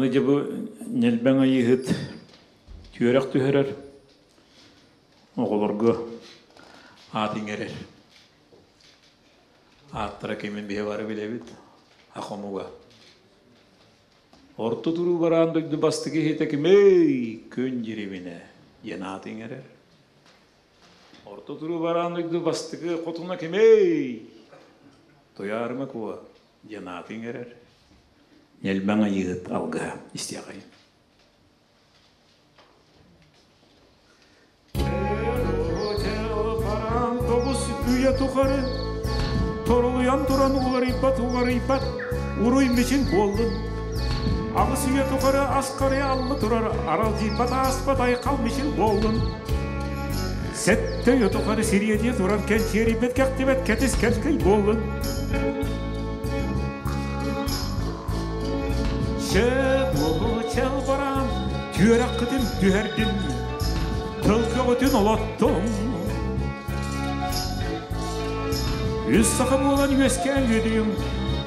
Аны дьэ бу ньэлбэҥ айыыһыт түөрэх түһэрэр, оҕолорго аат иҥэрэр. Ааттара кимин биһи бары билэбит, ах омуга. Орто туруу бараан дойду бастакы иһитэ кимий? Күн дьириминэ диэн аат иҥэрэр. Орто туруу бараан дойду бастакы хотуна кимий? Туйаарыма Куо диэн ааты иҥэрэр. Ньэлбэҥ айыыһыт алгыһа истиэхэйин. Бараан тоҕус үйэ тухары торолуйан туран уларыйбат уларыйбат уруй мичин буоллун. Аҕыс үйэ тухары аскары алла турар аралдьыйбат ааспат айхал мичин буоллун. Сэттэ үйэ тухары сириэдийэ турар кэнчиэрийбэт кэхтибэт кэтис кэлкэй буоллун. Чэ, баран түөрэххитин түһэрдим, тылгыҕытын олоттум. Үс саха буолан үөскээн үөдүйүм,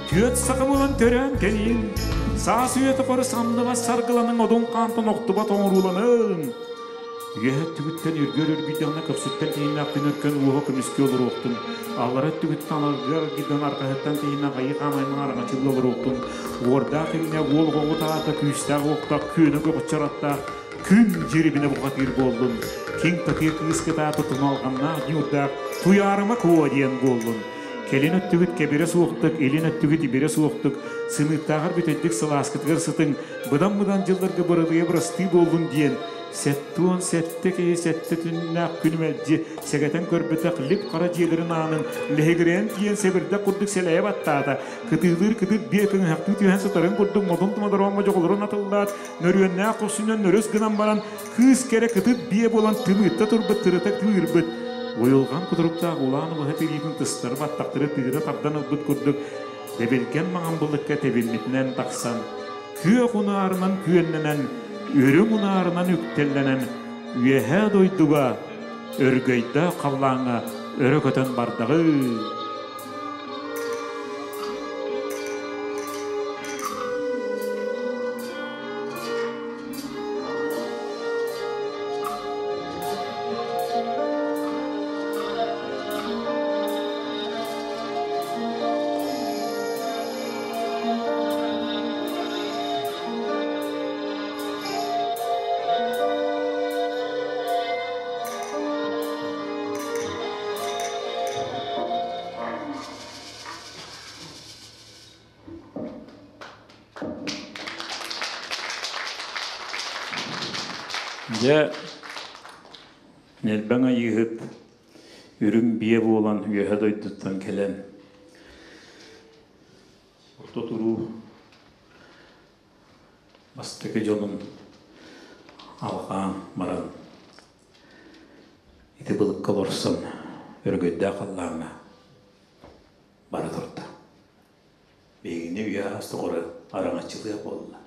түөрт саха буолан төрөөн кэлиим, саас үйэ тухары самныбат саргыланыҥ одун хаантан охтубат оҥорууланыҥ. Үөһэ өттүгүттэн үргүөр үргүйдэҕинэ көхсүттэн тиһиннээх күн өркөн уоһа көмүскүү олоруохтун, аллара өттүгүттэн аларгыар аргыйдан арҕаһыттан тиһиннээх айыы хаан аймаҕа араҥаччылыы олоруохтун, уордаах иҥнэ уол оҕоҕут аата күүстээх уохтаах күөнэ көҕүччэр аттаах күн дьирибинэ бухатыыр буоллун, киҥ такыа кыыс кытаата туналҕаннаах ньуурдаах Туйаарыма Куо диэн буоллун. Кэлин өттүгүт кэбирэ суохтук, илин өттүгүт ибирэ суохтук, сымыыттааҕар бүтэйдик сылааскытыгар сытыҥ, быдан-быдан дьылларга быралыйа бырастыы буоллун диэн 77 киһи сэттэ түннээх күн мэлдьи сэгэтэн көрбөтөх лип хара дьиэлэрин аанын лэһигирэйэн тиийэн сэбирдэх курдук сэлэйэ баттаата. Кытыылыыр кытыт биэ кыҥыһахтыы түһэн сытарын курдук модун тумадороон модьоҕолорун атыллаат, нөрүөннээх хосунан нөрүс гынан баран кыыс кэрэ кытыт биэ буолан тымыытта турбут тырыта тыырбыт. Уйулҕан кутуруктаах улаан убаһа тириитин тыстары баттахтары тыыра тардан ылбыт курдук дэбилгэн маҥан былыкка тэбиммитинэн тахсан күөх унаарынан күөннэнэн, үрүҥ унаарынан үктэллэнэн үөһээ дойдуга өргөйдөөх халлааҥҥа өрө көтөн бардаҕы. Дьэ, Нэлбэҥ Айыыһыт үрүҥ биэ буолан үөһэ дойдуттан кэлэн Орто туруу бастакы дьонун алҕаан баран ити былыкка олорсон өрөгөйдөөх халлааҥҥа бара турда. Биһигини үйэ аас тухары араҥаччылыа буолла.